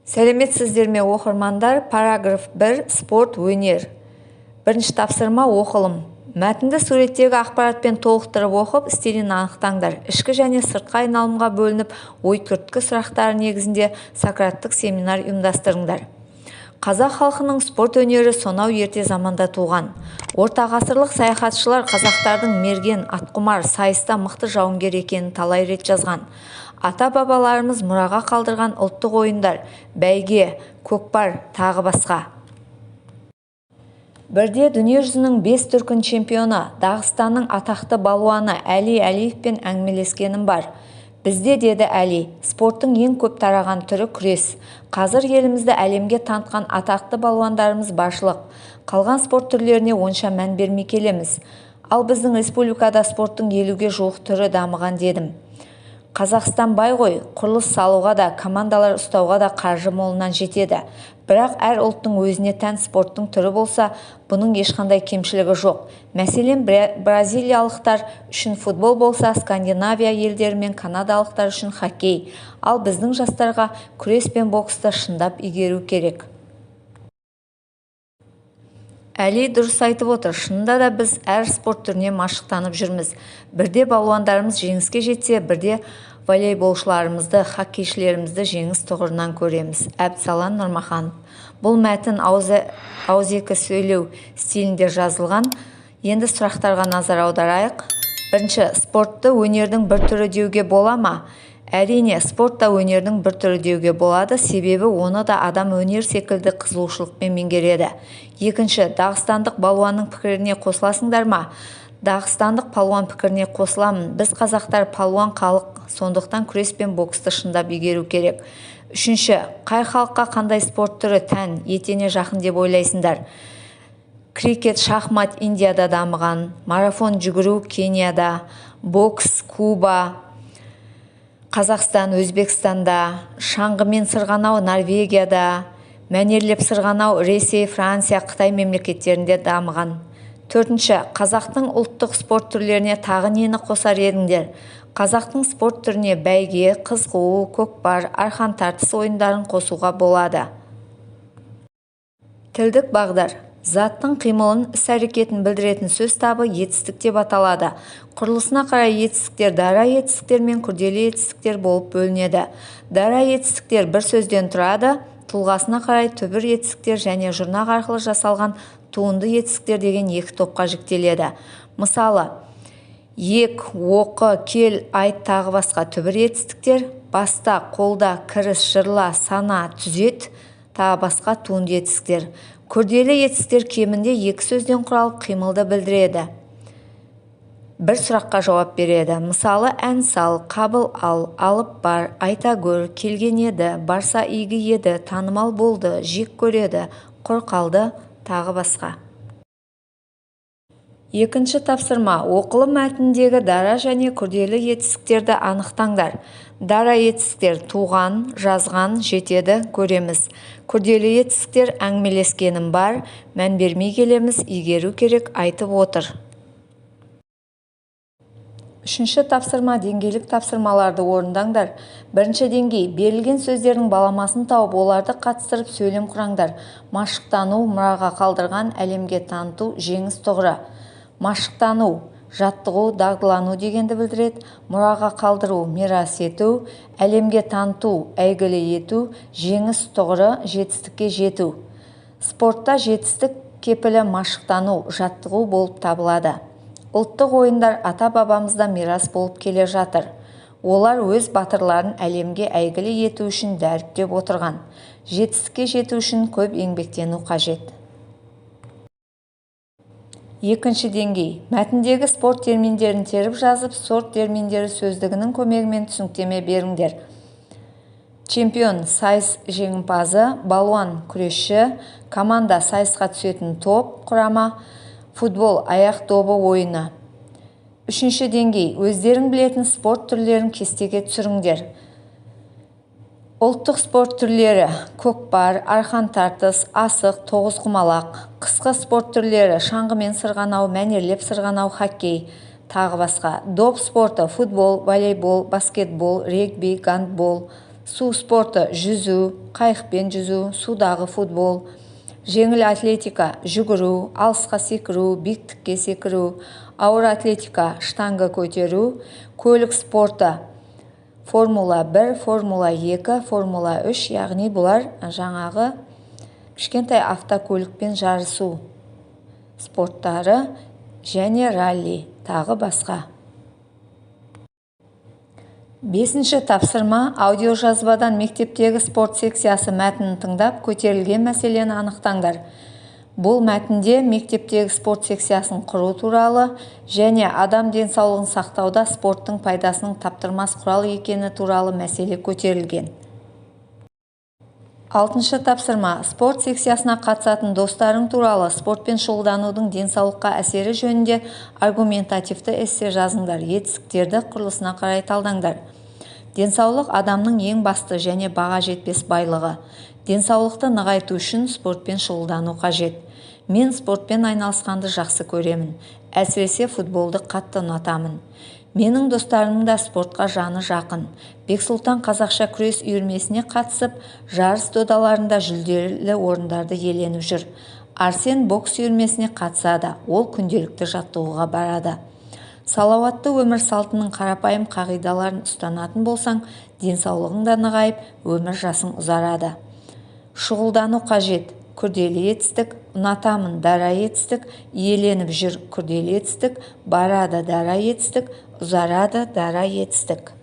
Сәлеметсіздер ме, оқырмандар! Параграф 1. Спорт өнер. Бірінші тапсырма, оқылым. Мәтінді суреттегі ақпаратпен толықтырып оқып, стилін анықтаңдар. Ішкі және сыртқы айналымға бөлініп, ой-түрткі сұрақтары негізінде сократтық семинар ұйымдастырыңдар. Қазақ халқының спорт өнері сонау ерте заманда туған. Ортағасырлық саяхатшылар қазақтардың мерген, атқұмар, сайыста мықты жауынгер екенін талай рет жазған. Ата-бабаларымыз мұраға қалдырған ұлттық ойындар, бәйге, көкпар, тағы басқа. Бірде дүниежүзінің 5 дүркін чемпионы, Дағыстанның атақты балуаны Әли Әлиевпен әңгімелескенім бар. Бізде, деді Әли, спорттың ең көп тараған түрі күрес. Қазір елімізді әлемге танытқан атақты балуандарымыз баршылық. Қалған спорт түрлеріне онша мән бермей келеміз. Ал біздің республикада спорттың 50-ге жуық түрі дамыған, дедім. Қазақстан бай ғой, құрылыс салуға да, командалар ұстауға да қаржы молынан жетеді. Бірақ әр ұлттың өзіне тән спорттың түрі болса, бұның ешқандай кемшілігі жоқ. Мәселен, бразилиялықтар үшін футбол болса, Скандинавия елдері мен канадалықтар үшін хоккей. Ал біздің жастарға күрес пен боксты шындап игеру керек. Әли дұрыс айтып отыр. Шынында да біз әр спорт түріне машықтанып жүрміз. Бірде балуандарымыз жеңіске жетсе, бірде волейболшыларымызды, хоккейшілерімізді жеңіс тұғырынан көреміз. Әбдісалан Нұрмаханов. Бұл мәтін ауызекі сөйлеу стилінде жазылған. Енді сұрақтарға назар аударайық. Бірінші, спортты өнердің бір түрі деуге бола ма? Әрине, спорт та өнердің бір түрі деуге болады, себебі оны да адам өнер секілді қызығушылықпен меңгереді. Екінші, дағыстандық балуанның пікіріне қосыласыңдар ма? Дағыстандық палуан пікіріне қосыламын. Біз қазақтар палуан халық, сондықтан күрес пен боксты шындап игеру керек. Үшінші, қай халыққа қандай спорт түрі тән, етене жақын деп ойлайсыңдар? Крикет, шахмат Индияда дамыған, марафон жүгіру Кенияда, бокс Куба, Қазақстан, Өзбекстанда, шаңғымен сырғанау Норвегияда, мәнерлеп сырғанау Ресей, Франция, Қытай мемлекеттерінде дамыған. Төртінші, қазақтың ұлттық спорт түрлеріне тағы нені қосар едіңдер? Қазақтың спорт түріне бәйге, қыз қуу, көкпар, арқан тартыс ойындарын қосуға болады. Тілдік бағдар. Заттың қимылын, іс-әрекетін білдіретін сөз табы етістік деп аталады. Құрылысына қарай етістіктер дара етістіктер мен күрделі етістіктер болып бөлінеді. Дара етістіктер бір сөзден тұрады, тұлғасына қарай түбір етістіктер және жұрнақ арқылы жасалған туынды етістіктер деген екі топқа жіктеледі. Мысалы, ек, оқы, кел, айт, тағы басқа түбір етістіктер, баста, қолда, кіріс, жырла, сана, түзет, тағы басқа туынды етістіктер. Күрделі етістіктер кемінде екі сөзден құралып қимылды білдіреді. Бір сұраққа жауап береді. Мысалы, ән сал, қабыл ал, алып бар, айта гөр, келген еді, барса игі еді, танымал болды, жек көреді, құр қалды, тағы басқа. Екінші тапсырма. Оқылым мәтініндегі дара және күрделі етістіктерді анықтаңдар. Дара етістіктер туған, жазған, жетеді, көреміз. Күрделі етістіктер әңгімелескенім бар, мән бермей келеміз, игеру керек, айтып отыр. Үшінші тапсырма, деңгейлік тапсырмаларды орындаңдар. Бірінші деңгей, берілген сөздердің баламасын тауып, оларды қатыстырып сөйлем құраңдар. Машықтану, мұраға қалдырған, әлемге таныту, жеңіс тұғыры. Машықтану, жаттығу, дағдылану дегенді білдіреді. Мұраға қалдыру, мирас ету, әлемге таныту, әйгілі ету, жеңіс тұғыры, жетістікке жету. Спортта жетістік кепілі машықтану, жаттығу болып табылады. Ұлттық ойындар ата-бабамыздан мирас болып келе жатыр. Олар өз батырларын әлемге әйгілі ету үшін дәріптеп отырған. Жетістікке жету үшін көп еңбектену қажет. Екінші деңгей. Мәтіндегі спорт терминдерін теріп жазып, спорт терминдері сөздігінің көмегімен түсініктеме беріңдер. Чемпион сайыс жеңімпазы, балуан күресші, команда сайысқа түсетін топ, құрама, футбол аяқ добы ойыны. Үшінші деңгей. Өздерің білетін спорт түрлерін кестеге түсіріңдер. Ұлттық спорт түрлері көкпар, арқан тартыс, асық, тоғызқұмалақ. Қысқы спорт түрлері шаңғымен сырғанау, мәнерлеп сырғанау, хоккей, тағы басқа. Доп спорты футбол, волейбол, баскетбол, регби, гандбол, Су спорты: жүзу, қайықпен жүзу, судағы футбол. Жеңіл атлетика: жүгіру, алысқа секіру, биіктікке секіру. Ауыр атлетика: штанга көтеру. Көлік спорты: Формула 1, Формула 2, Формула 3, яғни бұлар жаңағы кішкентай автокөлікпен жарысу спорттары және ралли, тағы басқа. Бесінші тапсырма. Аудиожазбадан «Мектептегі спорт секциясы» мәтінін тыңдап, көтерілген мәселені анықтаңдар. Бұл мәтінде мектептегі спорт секциясын құру туралы және адам денсаулығын сақтауда спорттың пайдасының таптырмас құрал екені туралы мәселе көтерілген. Алтыншы тапсырма. Спорт секциясына қатысатын достарың туралы, спортпен шұғылданудың денсаулыққа әсері жөнінде аргументативті эссе жазыңдар. Етістіктерді құрылысына қарай талдаңдар. Денсаулық – адамның ең басты және баға жетпес байлығы. Денсаулықты нығайту үшін спортпен шұғылдану қажет. Мен спортпен айналысқанды жақсы көремін. Әсіресе футболды қатты ұнатамын. Менің достарымның да спортқа жаны жақын. Бексұлтан қазақша күрес үйірмесіне қатысып, жарыс додаларында жүлделі орындарды иеленіп жүр. Арсен бокс үйірмесіне қатысады. Ол күнделікті жаттығуға барады. Салауатты өмір салтының қарапайым қағидаларын ұстанатын болсаң, денсаулығың да нығайып, өмір жасың ұзарады. Шұғылдану қажет – күрделі етістік, ұнатамын – дара етістік, иеленіп жүр – күрделі етістік, барады – дара етістік, ұзарады – дара етістік.